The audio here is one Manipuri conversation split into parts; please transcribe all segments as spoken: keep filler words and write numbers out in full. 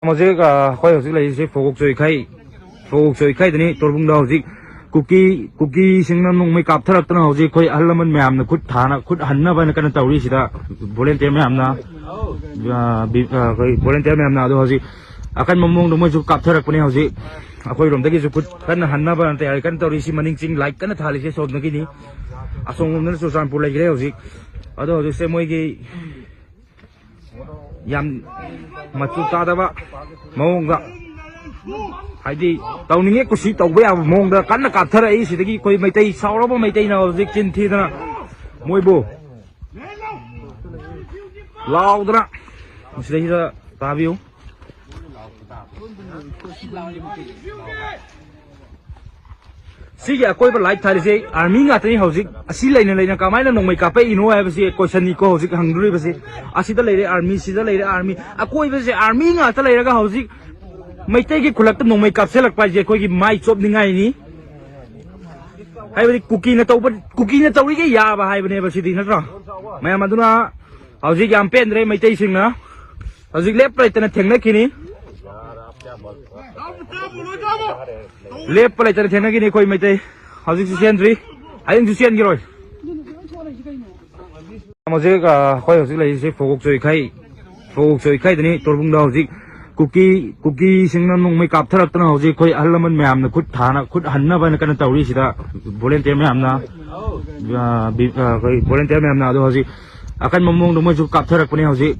ꯍꯧꯖꯤꯛ ꯑ, ꯑꯩꯈꯣꯏ ꯍꯧꯖꯤꯛ ꯂꯩꯔꯤꯁꯦ ꯐꯣꯒꯣꯛꯆꯣꯏꯈꯩ, ꯐꯣꯒꯣꯛꯆꯣꯏꯈꯩꯗꯅꯤ꯫ ꯇꯣꯔꯕꯨꯡꯗ ꯍꯧꯖꯤꯛ ꯀꯨꯀꯤ, ꯀꯨꯀꯤꯁꯤꯡꯅ ꯅꯣꯡꯃꯩ ꯀꯥꯞꯊꯔꯛꯇꯅ ꯍꯧꯖꯤꯛ ꯑꯩꯈꯣꯏ ꯑꯍꯜ ꯂꯃꯟ ꯃꯌꯥꯝꯅ ꯈꯨꯠ ꯊꯥꯅ, ꯈꯨꯠ ꯍꯟꯅꯕ ꯍꯥꯏꯅ ꯀꯟꯅ ꯇꯧꯔꯤꯁꯤꯗ ꯚꯣꯂꯦꯟꯇꯤꯌꯔ ꯃꯌꯥꯝꯅ, ꯑ, ꯕꯤ-, ꯑ, ꯑꯩꯈꯣꯏ ꯚꯣꯂꯦꯟꯇꯤꯌꯔ ꯃꯌꯥꯝꯅ ꯑꯗꯣ ꯍꯧꯖꯤꯛ ꯑꯀꯟꯕ ꯃꯑꯣꯡꯗ ꯃꯣꯏꯁꯨ ꯀꯥꯞꯊꯔꯛꯄꯅꯦ꯫ ꯍꯧꯖꯤꯛ ꯑꯩꯈꯣꯏꯔꯣꯝꯗꯒꯤꯁꯨ ꯈꯨꯠ ꯀꯟꯅ ꯍꯟꯅꯕ ꯇꯌꯥꯔꯤ ꯀꯟꯅ ꯇꯧꯔꯤ꯫ ꯁꯤ ꯃꯅꯤꯡ ꯆꯤꯡ ꯂꯥꯏꯠ ꯀꯟꯅ ꯊꯥꯜꯂꯤꯁꯦ ꯁꯣꯝꯗꯒꯤꯅꯤ꯫ ꯑꯁꯣꯝꯂꯣꯝꯗꯅ ꯆꯨꯔꯆꯥꯟꯄꯨꯔ ꯂꯩꯈ꯭ꯔꯦ ꯍꯧꯖꯤꯛ꯫ ꯑꯗꯣ ꯍꯧꯖꯤꯛꯁꯦ ꯃꯣꯏꯒꯤ ꯌꯥꯝ ꯃꯆꯨ ꯇꯥꯗꯕ ꯃꯑꯣꯡꯗ, ꯍꯥꯏꯗꯤ ꯇꯧꯅꯤꯡꯉꯦ ꯀꯨꯁꯤ ꯇꯧꯕ ꯌꯥꯕ ꯃꯑꯣꯡꯗ ꯀꯟꯅ ꯀꯥꯞꯊꯔꯛꯏ꯫ ꯁꯤꯗꯒꯤ ꯑꯩꯈꯣꯏ ꯃꯩꯇꯩ, ꯁꯥꯎꯔꯕ ꯃꯩꯇꯩꯅ ꯍꯧꯖꯤꯛ ꯆꯤꯟ ꯊꯤꯗꯅ ꯃꯣꯏꯕꯨ ꯂꯥꯎꯗꯅ, ꯃꯁꯤꯗꯩꯁꯤꯗ ꯇꯥꯕꯤꯌꯨ꯫ ꯁꯤꯒꯤ ꯑꯀꯣꯏꯕ ꯂꯥꯏꯠ ꯊꯥꯔꯤꯁꯦ ꯑꯥꯔꯃꯤ ꯉꯥꯛꯇꯅꯤ꯫ ꯍꯧꯖꯤꯛ ꯑꯁꯤ ꯂꯩꯅ ꯂꯩꯅ ꯀꯃꯥꯏꯅ ꯅꯣꯡꯃꯩ ꯀꯥꯞꯄꯛꯏꯅꯣ ꯍꯥꯏꯕꯁꯤ ꯀꯣꯏꯁꯟꯅꯤꯀꯣ ꯍꯧꯖꯤꯛ ꯍꯪꯗꯣꯔꯤꯕꯁꯤ꯫ ꯑꯁꯤꯗ ꯂꯩꯔꯦ ꯑꯥꯔꯃꯤ, ꯁꯤꯗ ꯂꯩꯔꯦ ꯑꯥꯔꯃꯤ, ꯑꯀꯣꯏꯕꯁꯦ ꯑꯥꯔꯃꯤ ꯉꯥꯛꯇ ꯂꯩꯔꯒ ꯍꯧꯖꯤꯛ ꯃꯩꯇꯩꯒꯤ ꯈꯨꯜꯂꯛꯇ ꯅꯣꯡꯃꯩ ꯀꯥꯞꯁꯤꯜꯂꯛꯄ ꯍꯥꯏꯁꯦ ꯑꯩꯈꯣꯏꯒꯤ ꯃꯥꯏ ꯆꯣꯞꯅꯤꯡꯉꯥꯏꯅꯤ꯫ ꯍꯥꯏꯕꯗꯤ ꯀꯨꯀꯤꯅ ꯇꯧꯕ, ꯀꯨꯀꯤꯅ ꯇꯧꯔꯤꯒꯩ ꯌꯥꯕ ꯍꯥꯏꯕꯅꯦꯕ ꯁꯤꯗꯤ, ꯅꯠꯇ꯭ꯔꯣ? ꯃꯌꯥꯝ ꯑꯗꯨꯅ ꯍꯧꯖꯤꯛ ꯌꯥꯝ ꯄꯦꯟꯗ꯭ꯔꯦ ꯃꯩꯇꯩꯁꯤꯡꯅ꯫ ꯍꯧꯖꯤꯛ ꯂꯦꯞꯄ ꯂꯩꯇꯅ ꯊꯦꯡꯅꯈꯤꯅꯤ꯫ ꯂꯦꯞꯄ ꯂꯩꯇꯅ ꯊꯦꯡꯅꯈꯤꯅꯤ ꯑꯩꯈꯣꯏ ꯃꯩꯇꯩ꯫ ꯍꯧꯖꯤꯛꯁꯨ ꯆꯦꯟꯗ꯭ꯔꯤ, ꯍꯌꯦꯡꯁꯨ ꯆꯦꯟꯈꯤꯔꯣꯏ꯫ ꯍꯧꯖꯤꯛ, ꯑ, ꯑꯩꯈꯣꯏ ꯍꯧꯖꯤꯛ ꯂꯩꯔꯤꯁꯦ ꯐꯣꯒꯣꯛꯆꯣꯏꯈꯩ, ꯐꯣꯒꯣꯛꯆꯣꯏꯈꯩꯗꯅꯤ꯫ ꯇꯣꯔꯕꯨꯡꯗ ꯍꯧꯖꯤꯛ ꯀꯨꯀꯤ, ꯀꯨꯀꯤꯁꯤꯡꯅ ꯅꯣꯡꯃꯩ ꯀꯥꯞꯊꯔꯛꯇꯅ ꯍꯧꯖꯤꯛ ꯑꯩꯈꯣꯏ ꯑꯍꯜ ꯂꯃꯟ ꯃꯌꯥꯝꯅ ꯈꯨꯠ ꯊꯥꯅ, ꯈꯨꯠ ꯍꯟꯅꯕ ꯍꯥꯏꯅ ꯀꯟꯅ ꯇꯧꯔꯤꯁꯤꯗ ꯚꯣꯂꯦꯟꯇꯤꯌꯔ ꯃꯌꯥꯝꯅ, ꯑ, ꯕꯤ-, ꯑ, ꯑꯩꯈꯣꯏ ꯚꯣꯂꯦꯟꯇꯤꯌꯔ ꯃꯌꯥꯝꯅ꯫ ꯑꯗꯣ ꯍꯧꯖꯤꯛ ꯑꯀꯟꯕ ꯃꯑꯣꯡꯗ ꯃꯣꯏꯁꯨ ꯀꯥꯞꯊꯔꯛꯄꯅꯦ꯫ ꯍꯧꯖꯤꯛ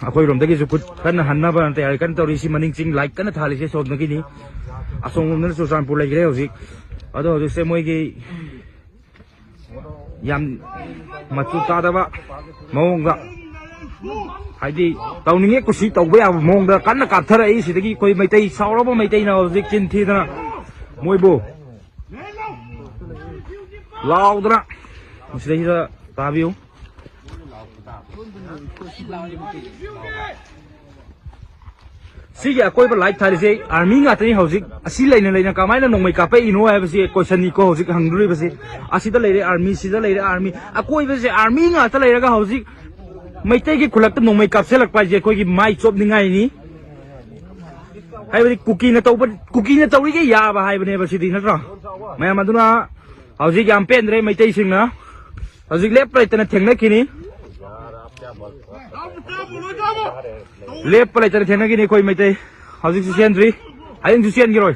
ꯑꯩꯈꯣꯏꯔꯣꯝꯗꯒꯤꯁꯨ ꯈꯨꯠ ꯀꯟꯅ ꯍꯟꯅꯕ ꯇꯌꯥꯔꯤ ꯀꯟꯅ ꯇꯧꯔꯤ꯫ ꯁꯤ ꯃꯅꯤꯡ ꯆꯤꯡ ꯂꯥꯏꯠ ꯀꯟꯅ ꯊꯥꯜꯂꯤꯁꯦ ꯁꯣꯝꯗꯒꯤꯅꯤ꯫ ꯑꯁꯣꯝꯂꯣꯝꯗꯅ ꯆꯨꯔꯆꯥꯟꯄꯨꯔ ꯂꯩꯈ꯭ꯔꯦ ꯍꯧꯖꯤꯛ꯫ ꯑꯗꯣ ꯍꯧꯖꯤꯛꯁꯦ ꯃꯣꯏꯒꯤ ꯌꯥꯝ ꯃꯆꯨ ꯇꯥꯗꯕ ꯃꯑꯣꯡꯗ, ꯍꯥꯏꯗꯤ ꯇꯧꯅꯤꯡꯉꯦ ꯀꯨꯁꯤ ꯇꯧꯕ ꯌꯥꯕ ꯃꯑꯣꯡꯗ ꯀꯟꯅ ꯀꯥꯞꯊꯔꯛꯏ꯫ ꯁꯤꯗꯒꯤ ꯑꯩꯈꯣꯏ ꯃꯩꯇꯩ, ꯁꯥꯎꯔꯕ ꯃꯩꯇꯩꯅ ꯍꯧꯖꯤꯛ ꯆꯤꯟ ꯊꯤꯗꯅ ꯃꯣꯏꯕꯨ ꯂꯥꯎꯗꯅ, ꯃꯁꯤꯗꯩꯁꯤꯗ ꯇꯥꯕꯤꯌꯨ꯫ ꯁꯤꯒꯤ ꯑꯀꯣꯏꯕ ꯂꯥꯏꯠ ꯊꯥꯔꯤꯁꯦ ꯑꯥꯔꯃꯤ ꯉꯥꯛꯇꯅꯤ꯫ ꯍꯧꯖꯤꯛ ꯑꯁꯤ ꯂꯩꯅ ꯂꯩꯅ ꯀꯃꯥꯏꯅ ꯅꯣꯡꯃꯩ ꯀꯥꯞꯄꯛꯏꯅꯣ ꯍꯥꯏꯕꯁꯤ ꯀꯣꯏꯁꯟꯅꯤꯀꯣ ꯍꯧꯖꯤꯛ ꯍꯪꯗꯣꯔꯤꯕꯁꯤ꯫ ꯑꯁꯤꯗ ꯂꯩꯔꯦ ꯑꯥꯔꯃꯤ, ꯁꯤꯗ ꯂꯩꯔꯦ ꯑꯥꯔꯃꯤ, ꯑꯀꯣꯏꯕꯁꯦ ꯑꯥꯔꯃꯤ ꯉꯥꯛꯇ ꯂꯩꯔꯒ ꯍꯧꯖꯤꯛ ꯃꯩꯇꯩꯒꯤ ꯈꯨꯜꯂꯛꯇ ꯅꯣꯡꯃꯩ ꯀꯥꯞꯁꯤꯜꯂꯛꯄ ꯍꯥꯏꯁꯦ ꯑꯩꯈꯣꯏꯒꯤ ꯃꯥꯏ ꯆꯣꯞꯅꯤꯡꯉꯥꯏꯅꯤ꯫ ꯍꯥꯏꯕꯗꯤ ꯀꯨꯀꯤꯅ ꯇꯧꯕ, ꯀꯨꯀꯤꯅ ꯇꯧꯔꯤꯒꯩ ꯌꯥꯕ ꯍꯥꯏꯕꯅꯦꯕ ꯁꯤꯗꯤ, ꯅꯠꯇ꯭ꯔꯣ? ꯃꯌꯥꯝ ꯑꯗꯨꯅ ꯍꯧꯖꯤꯛ ꯌꯥꯝ ꯄꯦꯟꯗ꯭ꯔꯦ ꯃꯩꯇꯩꯁꯤꯡꯅ꯫ ꯍꯧꯖꯤꯛ ꯂꯦꯞꯄ ꯂꯩꯇꯅ ꯊꯦꯡꯅꯈꯤꯅꯤ꯫ ꯂꯦꯞꯄ ꯂꯩꯇꯅ ꯊꯦꯡꯅꯈꯤꯅꯤ ꯑꯩꯈꯣꯏ ꯃꯩꯇꯩ꯫ ꯍꯧꯖꯤꯛꯁꯨ ꯆꯦꯟꯗ꯭ꯔꯤ, ꯍꯌꯦꯡꯁꯨ ꯆꯦꯟꯈꯤꯔꯣꯏ꯫